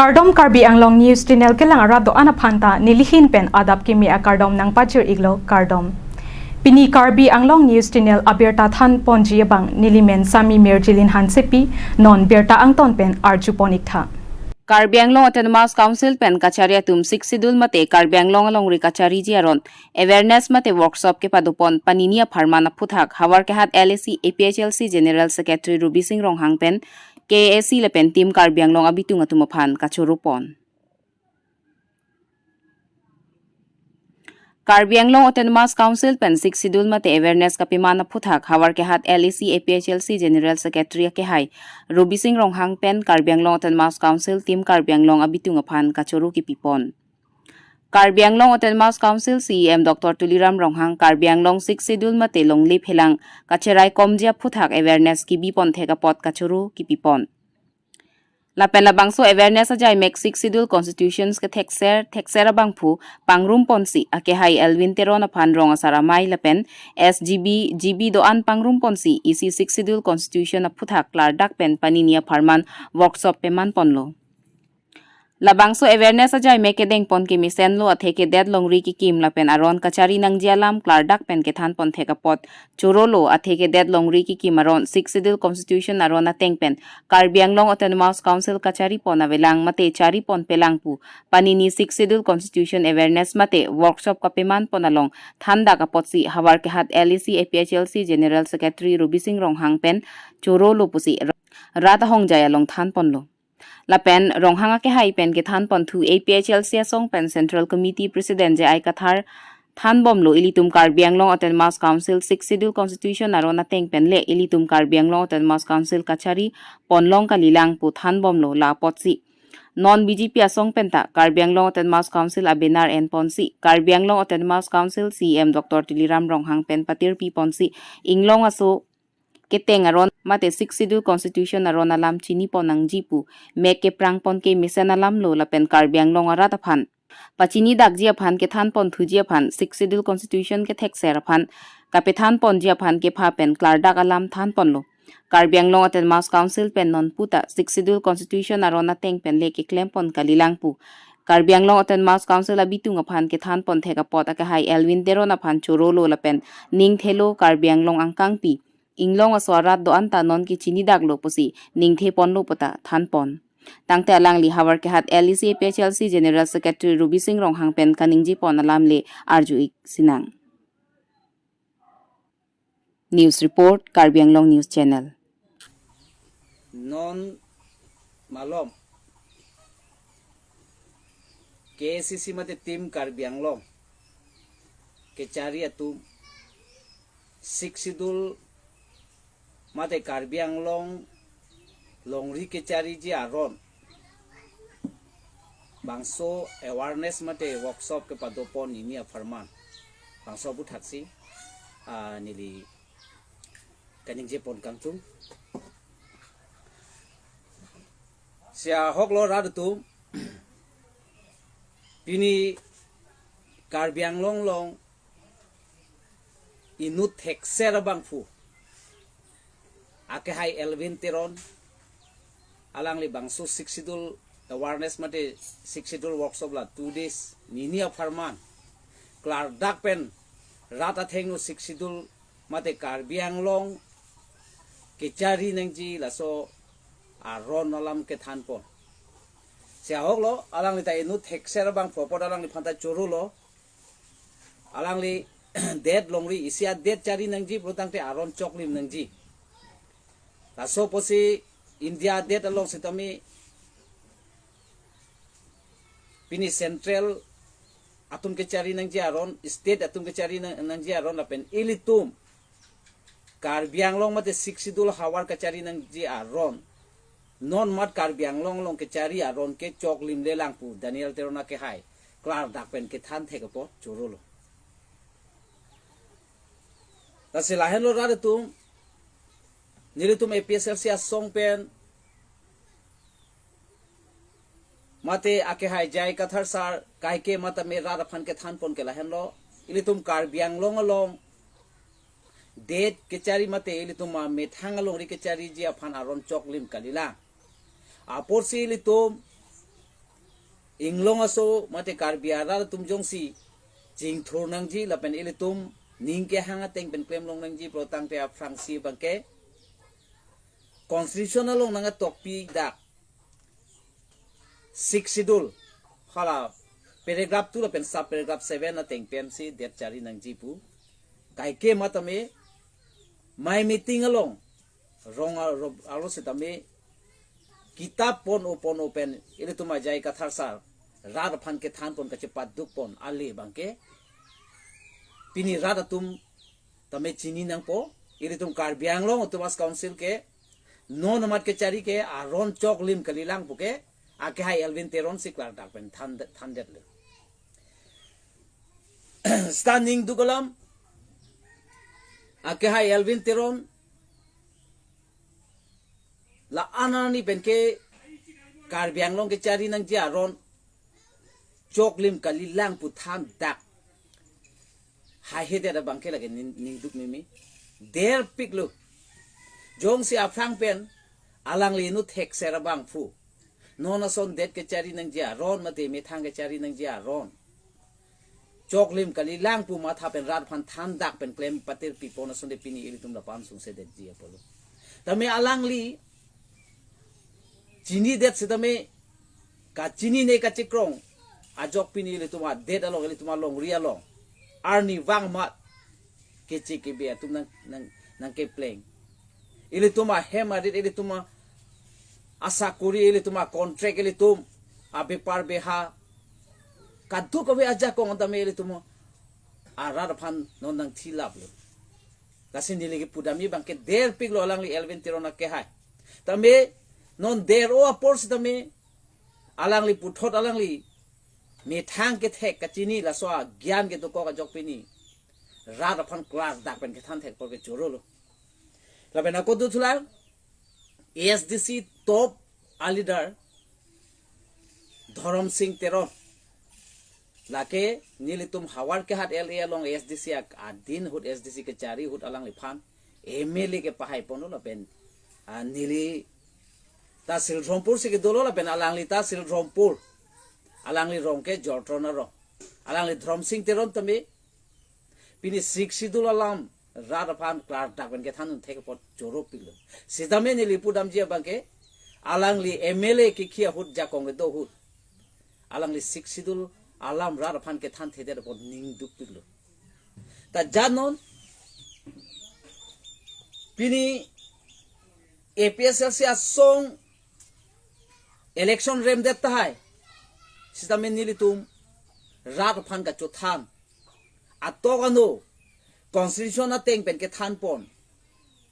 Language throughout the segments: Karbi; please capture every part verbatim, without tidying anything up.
Kardom, Karbi Anglong News Channel kelang arat do-an aphan ta nelihin pen adap kimi akardom nangpajir-iklo, kardom. Pini Karbi Anglong News Channel abirta thanponji abang nelimen Sami Mirjilin Hansepi, non birta angton pen arjupon-iktha. Karbi Anglong Autonomous Council pen kachari atum Sixth Schedule mate Karbi Anglong alongri kachariji aron awareness mate workshop kepadopon panini apharman aphuthak Howraghat L A C A P H L C General Secretary Rubi Singh Ronghang pen K A A C lapen Team Karbi Anglong abitung atum aphan kachoropon. Karbi Anglong Autonomous Council pen Sixth Schedule mate awareness kapeman aphuthak Howraghat L A C A P H L C General Secretary akehai Rubi Singh Ronghang pen Karbi Anglong Autonomous Council Team Karbi Anglong abitung aphan kachoro kipipon. Karbi Anglong Autonomous Council C E M Doctor Tuliram Ronghang Karbi Anglong Sixth Schedule mate longle phelang kacherai komji aphuthak awareness kibipon thek apot kachoro kipipon. Lapen labangso awareness ajai mek Sixth Schedule Constitutions kethekser thekser abangphu pangrumponsi akehai Elwin Teron aphan rong asar amei lapen S G B, G B do-an pangrumponsi isi Sixth Schedule Constitution aphuthak klardak pen panini apharman workshop pemanponlo. Labangso awareness ajai mek kedengpon kemesenlo, athe kedet longri kekim lapen aron kachari nangji alam klardak pen kethanpon thek apot chorolo, athe kedet longri kekim aron Sixth Schedule Constitution aron ateng pen Karbi Anglong Autonomous Council kacharipon avelang mate charipon pelang pu panini Sixth Schedule Constitution awareness mate workshop kapemanpon along thandak apotsi Howraghat L A C A P H L C General Secretary Rubi Singh Ronghang pen chorolo pusi rat ahongjai along thanponlo. Lapen Ronghang akehai pen kethanponthu A P H L C asong pen Central Committee President J I Kathar thanbomlo, ilitum Karbi Anglong Autonomous Council Sixth Schedule Constitution aron ateng pen le ilitum Karbi Anglong Autonomous Council kachari ponlong kalilang pu thanbomlo. La apotsi non B J P asong penta Karbi Anglong Autonomous Council a-banner enponsi Karbi Anglong Autonomous Council C E M Doctor Tuliram Ronghang pen patirpiponsi inglong aso keteng aron mate Sixth Schedule Constitution aron alam chinipon nangji pu mek keprangpon kemesen alamlo, lapen Karbi Anglong arat aphan pachinidakji aphan kethanponthuji aphan Sixth Schedule Constitution kethekser aphan kapethanponji aphan kepha pen klardak alam thanponlo. Karbi Anglong Autonomous Council pen non puta Sixth Schedule Constitution aron ateng pen le keklempon kalilang pu Karbi Anglong Autonomous Council abitung aphan kethanpon thek apot akehai Elwin Teron aphan chorolo lapen ningthelo Karbi Anglong angkangpi inglong aso arat do-an ta non kechinidaklo pusi ningtheponlo puta thanpon. Tangte alangli Howraghat L A C A P H L C General Secretary Rubi Singh Ronghang pen kaningjepon alam le arju-ik sinang. News report, Karbi Anglong News Channel. Non malom K A C C mate Team Karbi Anglong kechari atum Sixth Schedule mate Karbi Anglong longri kechariji aron bangso awareness mate workshop kepadopon ini apharman bangso aphuthaksi, ah, neli kaningjepon kangtung. Si ahoklo rat atum, pini Karbi Anglong along inut thekser abangphu akehai Elwin Teron, alangli bangso Sixth Schedule awareness mate Sixth Schedule workshop la two days nini apharman klardak pen rat athengno Sixth Schedule mate Karbi Anglong kechari nangji laso aron alam kethanpon. Si ahoklo, alangli ta inut thekser abangphu apot alangliphan ta chorolo. Alangli det longri isi adet chari nangji pulotangte aron choklim nangji. Laso apotsi India adet along sitame pini central atum kechari nangji aron, state atum kechari nang-, nangji aron lapen ilitum Karbi Anglong mate Sixth Schedule havar kechari nangji aron, non mat Karbi Anglong along kechari aron ke choklim lelang pu Daniel Teron akehai klardak pen kethan thek apot chorolo. Lasi lahenlo rat atum, nelitum A P H L C asong pen mate akehai J I Kathar sir kaike matame rat aphan kethanpon ke lahenlo, ilitum Karbi Anglong along det kechari mate ilitum amethang alongri kechariji aphan aron choklim kalilang. Apotsi ilitum Inglong aso mate Karbi arat atum jongsi chingthur nangji lapen ilitum ning kehang ateng pen klem long nangji pulo tangte aphrangsi abangke constitution along nangketokpi dak Sixth Schedule, hala paragraph two lapen sub paragraph seven ateng pensi det chari nangji pu. Kaike matame, mai meeting along rong a-, ro-, aro setame kitab pon-o pon-o pen ilitum a J I Kathar sar rat aphan kethan pon kachepaduk pon ale abangke pini rat atum tame chini nangpo. Ilitum Karbi Anglong Autonomous Council ke non amat kechari ke aron choklim kalilang pu ke akehai Elwin Teron si klardak pen than, thandet le. Seta ning duk alam, akehai Elwin Teron la-an arni pen ke Karbi Anglong kechari nangji aron choklim kalilang pu thandak haihedet abangke lake ning, ning duk mimi. Derpiklo. Jongsi aphrang pen alangli inut thekser abangphu, non ason det kechari nangji aron mate methang kechari nangji aron choklim kalilang pu matha pen rat aphan thandak pen klem patir pipon asonte pini ilitum lapu-an sungsedetji apotlo. Tame alangli chinidet setame kachinine kachekrong ajok pini ilitum adet along, ilitum alongri along arnivang amat keche kebe atum nang, nang, nangkepleng. Ilitum ahem arit, ilitum a-, asakuri, ilitum a-contract, ilitum abepar beha kadokave ajakong tame ilitum arat aphan non nangthilaplo. Lasi neli kepudamji abangke derpiklo alangli Elwin Teron akehai. Tame non der-o apor setame alangli puthot alangli methang kethek kachini laso agyan kedokok ajok pini rat aphan klardak pen kethan thek apor ke chorolo. Lapen ako duthulang A S D C top a-leader Dhorom Sing Teron. Lake nelitum Howraghat L A along A S D C ak-, adin ahut A S D C kechari ahut alangliphan M L A kepahai ponlo lapen, ah, neli ta Silchar Rampur si kedolo lapen alangli ta Silchar Rampur. Alangli rong ke Jorton arong. Alangli Dhorom Sing Teron tame pini Sixth Schedule alam rat aphan klardak pen kethan un thek apot choropiklo. Setame neli pudamji abangke alangli M L A kekhi ahut jakong kedo ahut alangli Sixth Schedule alam rat aphan kethan thedet apot ning dukpiklo. Ta janon pini A P H L C asong election remdet tahai. Setame nelitum rat aphan kachothan atok ano constitution ateng pen kethan pon,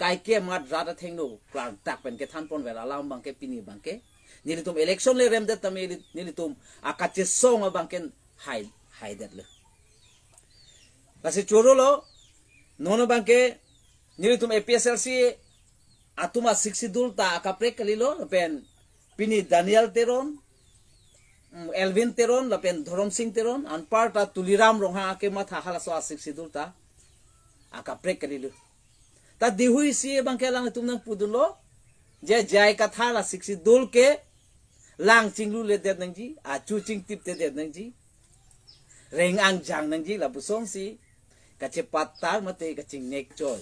kaike amat rat athengno klardak pen kethan pon vel alam abangke pini abangke nelitum election le remdet tame neli-, nelitum akachesong abangke hai, haidetlo. Lasi chorolo, non abangke nelitum A P H L C atum a-Sixth Schedule ta akaprek kalilo, pen pini Daniel Teron, mm, Elwin Teron lapen Dhorom Sing Teron, anparta Tuliram Ronghang akematha halaso a-Sixth Schedule ta akaprek kalilo. Ta dihui si abangke alanglitum nangpudunlo, je J I Kathar a-Sixth Schedule ke lang chingluledet nangji, achu chingtiptedet nangji, reng angjang nangji, lapusonsi kachepatar mate kachingnek choi.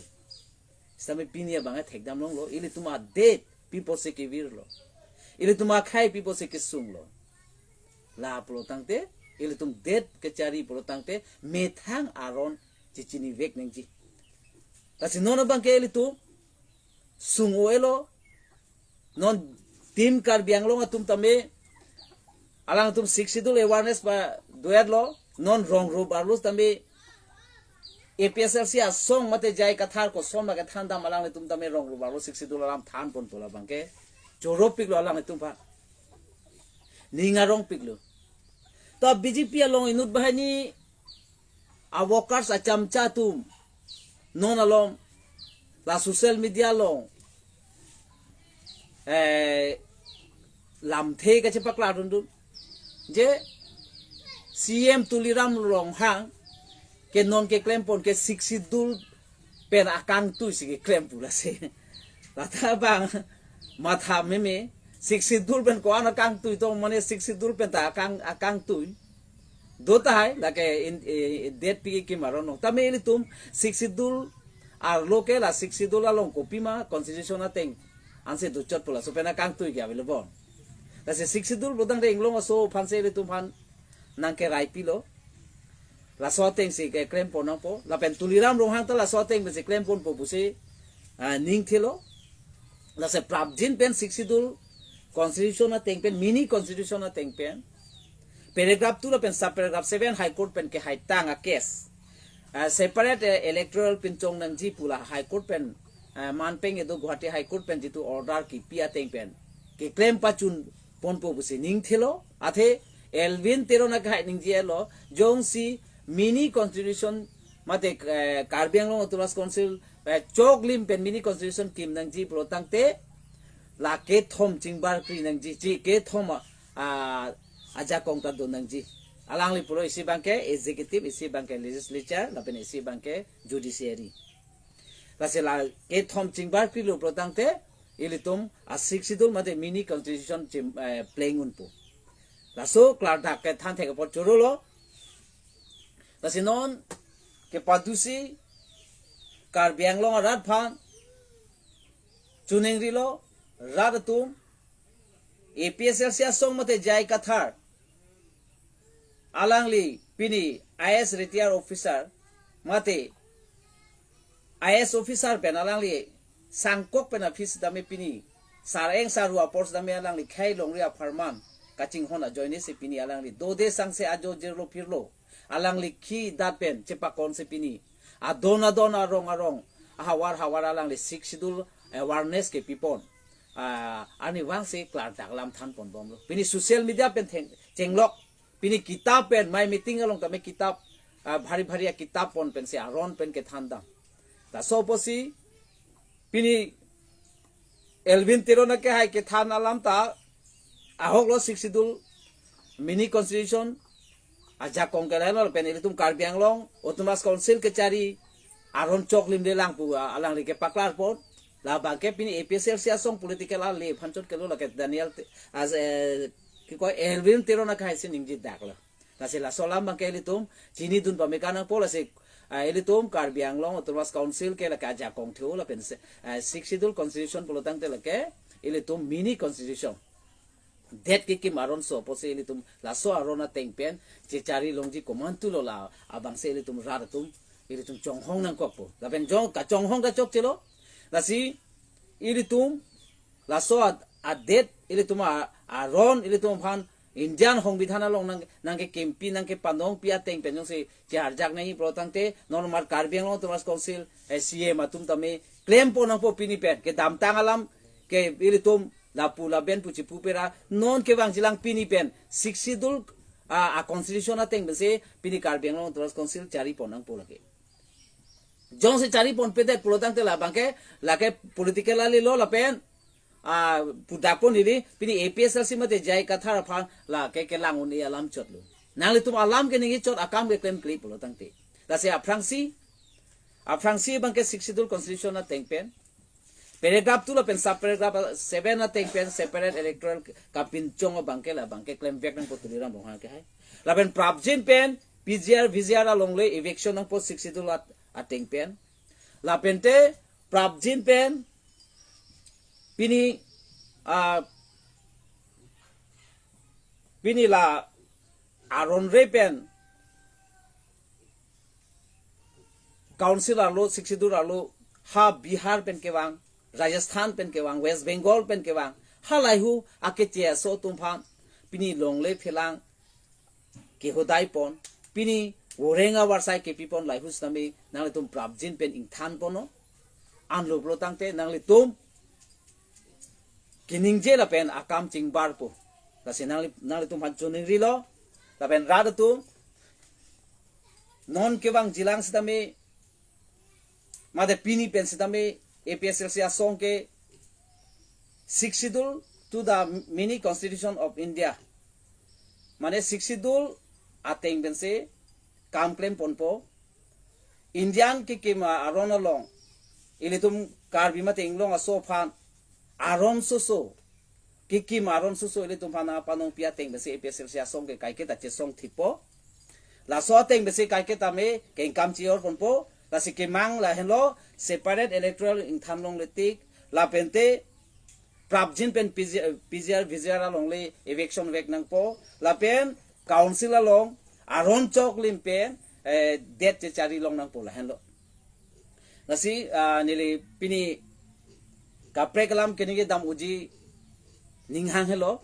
Setame pini abang thekdam longlo, ilitum adet pi apotsi kevirlo, ilitum akhei pi apotsi kesunglo. La pulo tangte, ilitum det kechari pulo tangte, methang aron chechinivek nangji. Lasi non abangke ilitum sung o-elo, non Team Karbi Anglong atum tame, alangtum Sixth Schedule awareness padoverlo, non rong rup arlo tame, A P H L C asong mate J I Kathar koson ma kethan dam alanglitum tame rong rup arlo Sixth Schedule alam than pon pu labangke choropiklo alanglitum aphan. Ning arongpiklo. Ta B J P along inut banghini a-workers achamcha atum non along la social media along, eh, lamthe kachepaklardundun je C M Tuliram Ronghang ke non keklem pon ke Sixth Schedule pen akangtui si keklem pu lasi. Lata abang matha meme, Sixth Schedule pen ko-an akangtui tong, mane Sixth Schedule pen ta akang, akangtui do tahai, lake in, eh, det pi kekim aron long. Tame ilitum Sixth Schedule arlo ke la Sixth Schedule along kopima constitution ateng ansi dochot pu laso pen akangtui ke available. Lasi Sixth Schedule pulo tangte inglong aso aphansi ilitum aphan nangkerai pilo. Laso atengsi keklem pon nangpo. Lapen Tuliram Ronghang ta laso ateng pensi klem ponpo pusi, ah, ning thelo. Lasi prapjin pen Sixth Schedule constitution ateng pen, mini constitution ateng pen, paragraph two lapen sub paragraph seven High Court pen kehaitang a case, ah, separate, eh, electoral pinchong nangji pu la High Court pen, ah, manpeng edo Guwahati High Court pen jitu order kipi ateng pen keklem pachun ponpo pusi ning thelo. Athe Elwin Teron akehai ningje-etlo, jongsi mini constitution mate, eh, Karbi Anglong Autonomous Council, eh, choklim pen mini constitution kim nangji pulo tangte, la kethom chingbarkri nangji, chi kethom a, a, ajakong ta do nangji. Alangli pulo isi abangke executive, isi abangke legislature, lapen isi abangke judiciary. Lasi la kethom chingbarkrilo pulo tangte, ilitum a Sixth Schedule mate mini constitution chim, eh, pleng unpo. Laso klardak kethan thek apot chorolo. Lasi non kepadusi Karbi Anglong arat aphan choningrilo, rat atum, A P H L C asong mate J I Kathar, alangli pini I A S retired officer mate I A S officer pen alangli sangkok pen aphi sitame pini sareng saru apor sitame alangli khei longri apharman kachinghon ajoinesi pini alangli dode sangse ajo jirlo phirlo, alangli khi dat pen chepakonsi pini adon adon arong arong, ahavar havar alangli Sixth Schedule awareness kepipon, ah, arnivangsi klardak alam than ponbomlo. Pini social media pen theng, chenglok, pini kitab pen, mai meeting along tame kitab, ah, bhari bhari akitab pon pensi aron pen kethan dam. Laso apotsi pini Elwin Teron akehai kethan alam ta ahoklo, Sixth Schedule mini constitution ajakong ke lahenlo, pen ilitum Karbi Anglong Autonomous Council kechari aron choklimlelang pu, ah, alangli kepaklar pon. Labangke pini A P H L C asong political ale aphan chot kelo, lake Daniel Te-, as, eh, kiko Elwin Teron akehai si ningje daklo. Lasi laso alam abangke ilitum chinidun pame nangpo, lasi, ah, ilitum Karbi Anglong Autonomous Council ke lake ajakong thu lapen se, ah, Sixth Schedule constitution pulo tangte lake ilitum mini constitution det kekim aron so apotsi ilitum laso aron ateng pen chechari longji komantulo, la abangsi ilitum rat atum ilitum chonghong nangkokpo. Lapen jong kachonghong kachokchelo. Lasi ilitum laso ad-, adet ilitum a-, aron ilitum aphan Indian Songbidhan along nang, nangkekimpi nangkepanongpi ateng pen jongsi chiharjak nangji pulo tangte, non mar Karbi Anglong Autonomous Council, eh, C M atum tame klem pon nangpo pini pen, kedamtang alam ke ilitum lapu laben pu chipu pera, non kevangjilang pini pen Sixth Schedule, ah, a constitution ateng pensi pini Karbi Anglong Autonomous Council chari pon nangpo lake. Jongsi chari ponpedet pulo tangte labangke lake political alelo lapen, ah, pu dak pon neli pini A P H L C mate J I Kathar aphan lake kelang un-e alam chotlo. Nanglitum alam keningje chot, akam keklem kli pulo tangte. Lasi aphrangsi, aphrangsi abangke Sixth Schedule constitution ateng pen paragraph two lapen sub paragraph seven ateng pen separate electoral kapinchong abangke labangke klemvek nangpo Tuliram Ronghang akehai. Lapen prapjin pen P G R, V G R alongle eviction nangpo Sixth Schedule at-, ateng pen. Lapente prapjin pen pini, ah, pini la aron re pen council arlo, Sixth Schedule arlo, ha Bihar pen kevang, Rajasthan pen kevang, West Bengal pen kevang, halaihu akeche aso atum aphan pini longle phelang kehodai pon, pini voreng avarsai kepi pon, laihu sitame nanglitum prapjin pen ingthan ponnon. Anlo pulo tangte nanglitum keningje lapen akam chingbarpo. Lasi nangli-, nanglitum aphan choningrilo, lapen rat atum non kevangjilang sitame, mate pini pen sitame A P H L C asong ke Sixth Schedule to the mini constitution of India, mane Sixth Schedule ateng pensi kam klem ponpo. Indian kekim aron along ilitum Karbi mate inglong aso aphan aron soso kekim aron suso ilitum aphan nangpanong pi ateng pensi A P H L C asong ke kaiketa chesong thipo. Laso ateng pensi kaiketa me kengkam chi-or ponpo. Lasi kemang lahenlo, separate electoral ingthan longle tik, lapente prapjin pen P G, P G R, V G R alongle eviction vek nangpo, lapen council along aron choklim pen, eh, det chechari long nangpo lahenlo. Lasi, ah, neli pini kaprek alam keningje dam uji ninghang helo.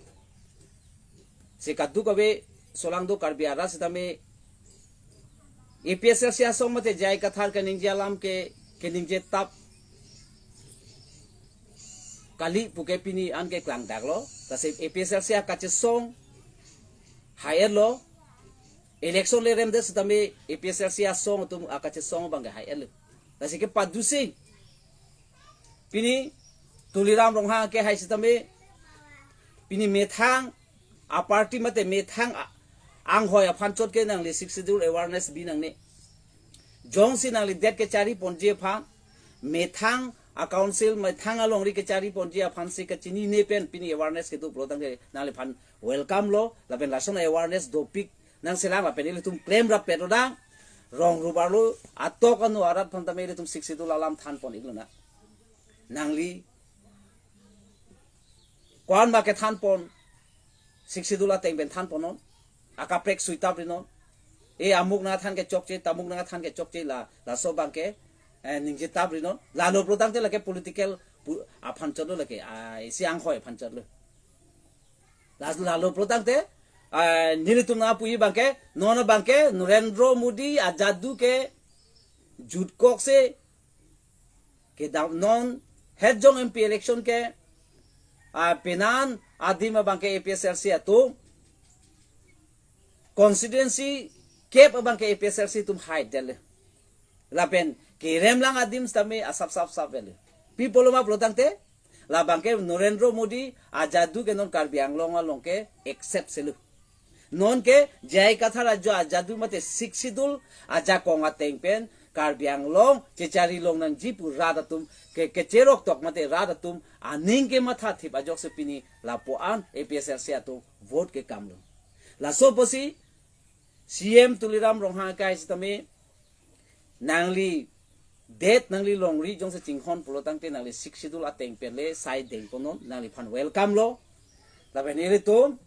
Si kadokave solangdo Karbi arat sitame A P H L C asong mate J I Kathar keningje alam ke, keningje tap kali puke pini an ke klangdaklo. Lasi A P H L C akachesong high-etlo. Election le remde sitame A P H L C asong atum akachesong abang ke high-etlo. Lasi kepadusi pini Tuliram Ronghang ke hai sitame pini methang a-party mate methang a-, anghoi aphan chot ke nangli Sixth Schedule awareness bi nangne. Jongsi nangli det kechari ponji aphan, methang a-council, methang alongri kechari ponji aphan si kachinine pen pini awareness kedo pulo tangte nangliphan welcome lo, lapen lason awareness dopik nangselang lapen ilitum klemrap pet odang, rong rubar lo, atok anu arat aphan tame ilitum Sixth Schedule alam than pon iklo na. Nangli ko-an ma kethan pon, Sixth Schedule ateng pen than ponnon, akaprek sui tap rinon. E amuk nangthan ke chokche, tamuk nangthan ke chokche la, laso abang ke, eh, ningje tap rinon. Lalo pulo tangte lake political pu-, aphan chotlo lake, ah, isi anghoi aphan chotlo. Las-, lalo pulo tangte, ah, nelitum nangpuji abang ke, non abang ke, Narendra Modi ajadu ke jutkok se, kedam non het jong M P election ke, ah, penan adim abang ke A P H L C atum, constituency kep abang ke A P H L C atum high-etdetlo. Lapen kerem lang adim sitame asap sap sap-etlo. Pi pulo ma pulo tangte, labang ke Narendra Modi ajadu ke non Karbi Anglong along ke accept selo. Non ke J I Kathar ajo ajadu mate Sixth Schedule ajakong ateng pen Karbi Anglong chechari long nangji pu rat atum ke, kecherok tok mate rat atum aning kematha thip ajok si pini lapuan A P H L C atum vote kekamlo. Laso apotsi C M Tuliram Ronghang akai sitame nangli det nangli longri jongsi chinghon pulo tangte nangli Sixth Schedule ateng pen le sai deng ponnon, nangliphan welcome lo. Lapen ilitum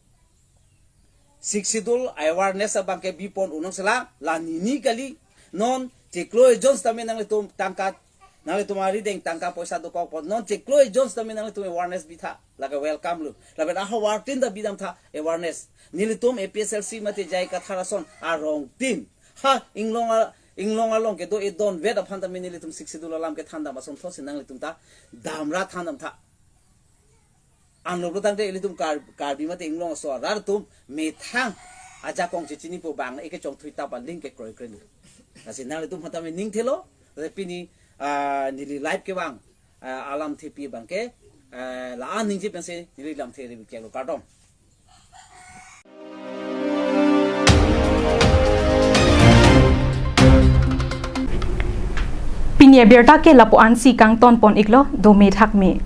Sixth Schedule awareness abang ke bipon unang sela, la nini kali, non chiklo ejon sitame nanglitum tangka, nanglitum arideng tangka poisa dokok pon, non chiklo ejon sitame nanglitum awareness bitha, lake welcome lo. Lapen ahavar tin ta bidamtha awareness. Nelitum A P H L C mate J I Kathar ason arong tin. Ha, inglong a, inglong along kedo edon vet aphan tame nelitum Sixth Schedule alam kethan dam asonthotsi nanglitum ta damra than damtha. Anlo pulo tangte ilitum Kar-, Karbi mate inglong aso arat atum methang ajakong chechinipo abang eke chongthui tap aling kekroikre lo. Lasi nanglitum aphan tame ning thelo, lasi pini, ah, neli live kevang, ah, alamthe pi abang ke, ah, la-an ningje pensi neli lamthe ri kelo, kardom. Pini abirta ke lapuan si kangton pon iklo, dome thakme.